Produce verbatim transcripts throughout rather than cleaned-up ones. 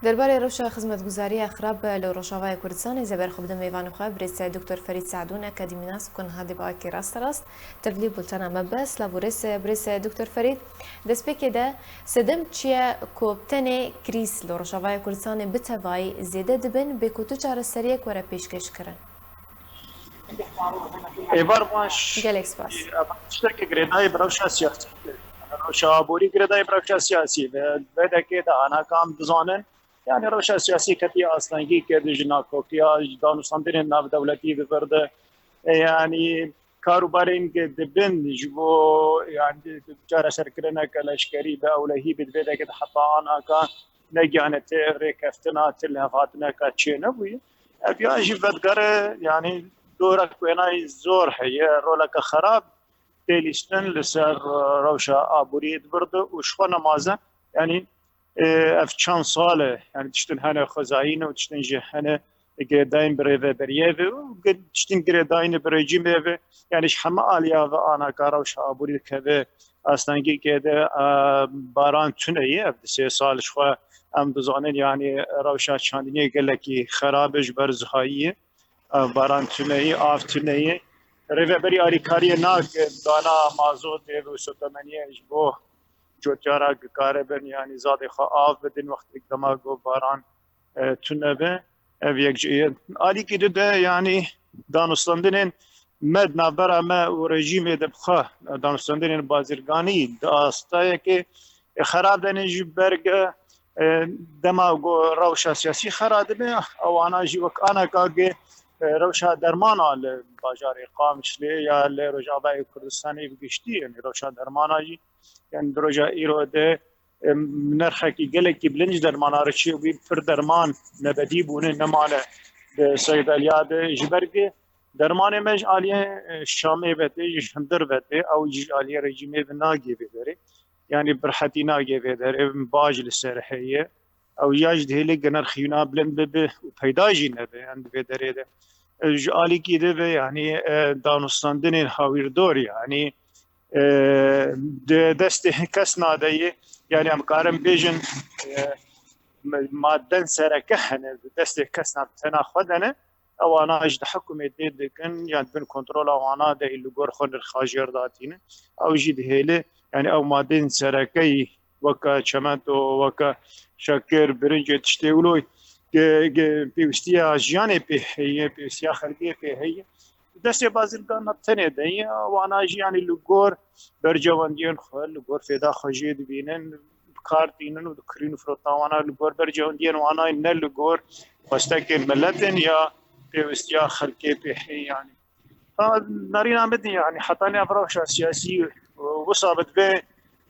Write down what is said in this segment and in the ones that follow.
Derbarê rewşa xizmetguzariya xirab li Rojavayê Kurdistanê, ez ê ber xwe bidim mêvanê xwe, birêz Doktor Ferîd Se'dûn, akademînas ku niha dê bi awakî rasterast tevlî bultena me be. Silav û rêz, birêz Doktor Ferîd. Destpêkê de sedem çi ye ku bi tenê krîz li Rojavayê Kurdistanê bi tevayî zêde dibin, bê ku tu çareseriyek were pêşkêş kirin? Êvar baş. Gelek spas. Tiştekî girêdayî bi rewşa siyasî. Rewşa aborî girêdayî bi rewşa siyasî. Ve vedekê de anakam dizanin. Yani rewşa siyasî ketiye astengî ke ji nakokiya, ji danûstandinên navdewletî bi vir de. E, yani karûbarên ke dibin ji bo, yani çareserkirineke leşkerî bi ewlehî bi vê dekê de heta anaka negihane ti rêkeftina, ti lihevhatineka çênebûye. Ev ya jî vedigere, yani dorek wênayî zor heye, roleke xerab tê lîstin li ser rewşa aboriyê di vir de û ji xwe nemaze, yani, e, ev çend sal e, yani tiştin hene xwezayî ne û tiştin jî hene girêdayîn bi rêveberiyê ve û gi-, tiştin girêdayîn bi rejîmê ve, yani ji heme aliya ve anaka rewşa aborî dikeve astengîkê de, e, baran tune ye. Ev di sê sal ji xwe em dizanin, yani rewşa çandiniyê gelekî xerab e ji ber zihayiyê. E, baran tune ye, av tune ye. Rêveberî alîkariyê nake dana mazotê ve û sotemeniyê ji bo cotyara ki karibin, yani zadê xwe av bidin wextê dema ku baran, e, tune be. Ev yek ji ye. Alîkî di de, yani danûstandinên me di navbera me û rejîmê de bi xwe, danûstandinên bazirganî di astayekê, e, xerab de ne ji ber ge, e, dema ku rewşa siyasî xera dibe, ewana jî wek anaka ge, e, rewşa dermana li bajarê Qamişlê ya li Rojavayê Kurdistanê bi giştî, yani rewşa dermana jî, yani di roja îro de, e, nirxekî gelekî bilind ji dermana re çêbû, pir derman nebedî bûne, nemane di seydeliya de, ji ber ge dermanê me ji aliyê, e, Şamê ve tê, ji hundir ve tê, ew jî ji aliyê rejîmê ve nagê vê derê. Yani bi rehetî nagê vê derê, baj li ser heye. Ew ya jî dihêlê ge nirxî wina bilind bibe û peyda jî nebe, em di vê derê de. E, ji alîkî de ve, yani, e, danûstandinên hawîrdor, yani, e, di destê kes nade ye. Yani em karin bêjin, e, ma-, maden sereke hene, di destê kes nade, tena xwe de ne. Ewana ji di hikûmetê dikin, yan di bin kontrola wana de li gor xwe nirxa jêr datînin. Ew jî dihêle, yani ew madên serekeyî weke çemento, weke şekir, birincê, tiştê wilo, ge-, ge-, pêwîstiya jiyanê pê heye, pêwîstiya xelkê pê heye. Destê bazirgan tenê de ye, wana jî yani li gor bercewendiyên xwe, li gor fêda xwe jê dibînin, bi kar tînin û di kirîn û firota wana li gor bercewendiyên wana ne li gor xwestekên miletên ya pêwîstiya xelkê pê heye yani. Ta nerîna min dî, yani hetanî ev rewşa siyasî wisa bi divê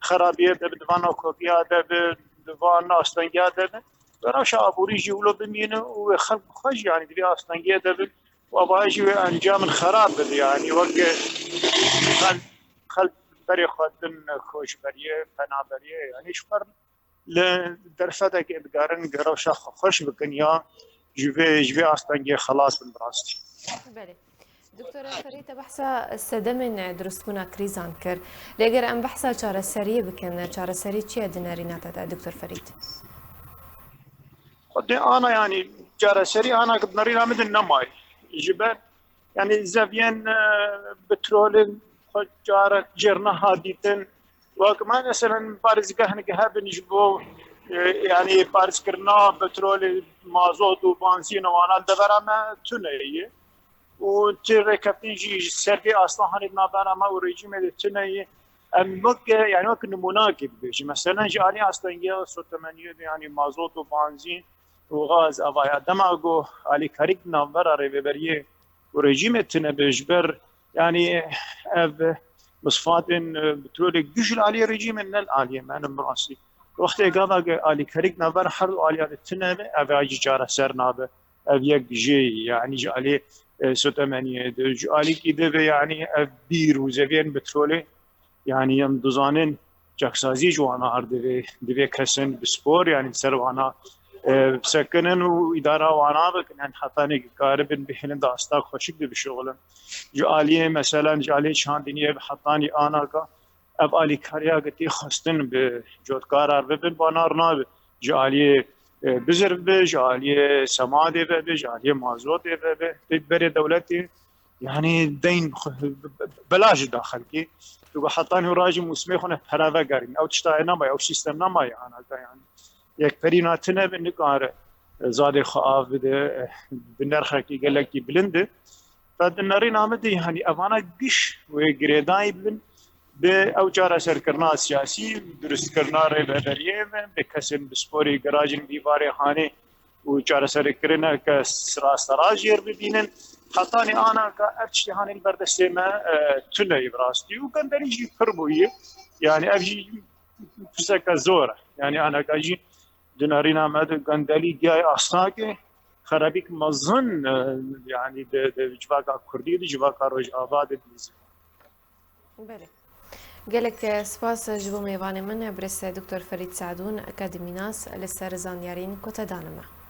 xerabiyê de bi, di van nakokiya de bi, di van astengiya de bi, bi rewşa aborî jî wilo bimîne û wê xelk xwe jî, yani di vê astengiya de bi û ava jî wê encamên xerab bide, yani weke xelk, xelk berê xwe din koçberiyê, penaberiyê, yani ji xwe li derfetekê digarin ge rewşa xwe xweş bikin ya ji vê, ji vê astengê xelas bin bi rastî. Belê. Doktor Ferîd, te behsa sedemên dirustbûna krîzan kir. Lê eger em behsa çareseriyê bikin, çareserî çi ye di nerîna te de, Doktor Ferîd? Xwedê ana, yani çareserî ana ki di nerîna min de nemaye. Ji ber, yani zeviyên, e, petrolê xwe carek jêr neha dîtin. Wek me, meselen, parêzgehnek hebin ji bo, e, yani parêzkirina petrolê, mazot û benzîn û wana li devera me tune ye. Û ti rêkeftin jî ji ser vê asta hanê di navbera me û rejîmê de tune ye. Em wek, yani wek nimûnakê bibêjin. Meselen ji alî astengiya sotemeniyê de, yani mazot û benzîn û gaz, evaya dema ku alîkarîk di navbera rêveberiyê û rejîmê tune be ji ber, yani ev misfatên, e, petrolê giş li aliyê rejîmê ne li aliyê me ne bi rastî. Wextê gava ke alîkarîk navbera her du aliya de tune be, ev a jî çareser nabe. Ev yek jê, yani ji alî, e, sotemeniyê de, ji alîkî de ve, yani ev bîr û zeviyên petrolê, yani em dizanin çaksazî ji wana ar divê, divê kesin bi spor, yani ser wana, e, bisekinin û îdara wana bikin, yani hetanê ki karibin bihêlin da asta xweşik de bişuxulin. Ji aliyê, meselen, ji aliyê çandiniyê bi hetanî anaka, ev alîkariya ki tê xwestin bi cotkarar bibin, banar nabe. Ji aliyê, e, bizir bibe, ji aliyê semadê ve be, ji aliyê mazotê ve be, tê berê dewletê, yanî deyn xwe, belaş da xelkê. Tu ku hetanî û rajî mûsimê xwe ne pere vegerîn. Ew tiştayê nemaye, ew sîstem nemaye anaka yanî. Yekperîna tune be nikare zadê xwe av bide, e, bi nerxekî gelekî bilind e. Fe di nerîna min de, yanî evana giş wê girêdayî bibin, bi ew çareserkirina siyasî, durustkirina rêveberiyê ve, bi kesên bi sporê girajin vî varê hanê û çareserkirineke sirastera jêr bibînin. Hetanî anaka ev tiştê hanê li ber destê me, e, tune ye bi rastî û genderî jî pir bûye. Yanî ev jî pirseke zor e. Yanî anaka jî di nerîna me de gendelî giyayê astakê xerabîk mezin, e, yanî di, di civaka Kurdî, di civaka Rojava de dîzin. Belê. Gelek spas ji bo mêvanê min, birêz Doktor Ferîd Sadûn, akademînas li ser zanyariyên ku te dane me.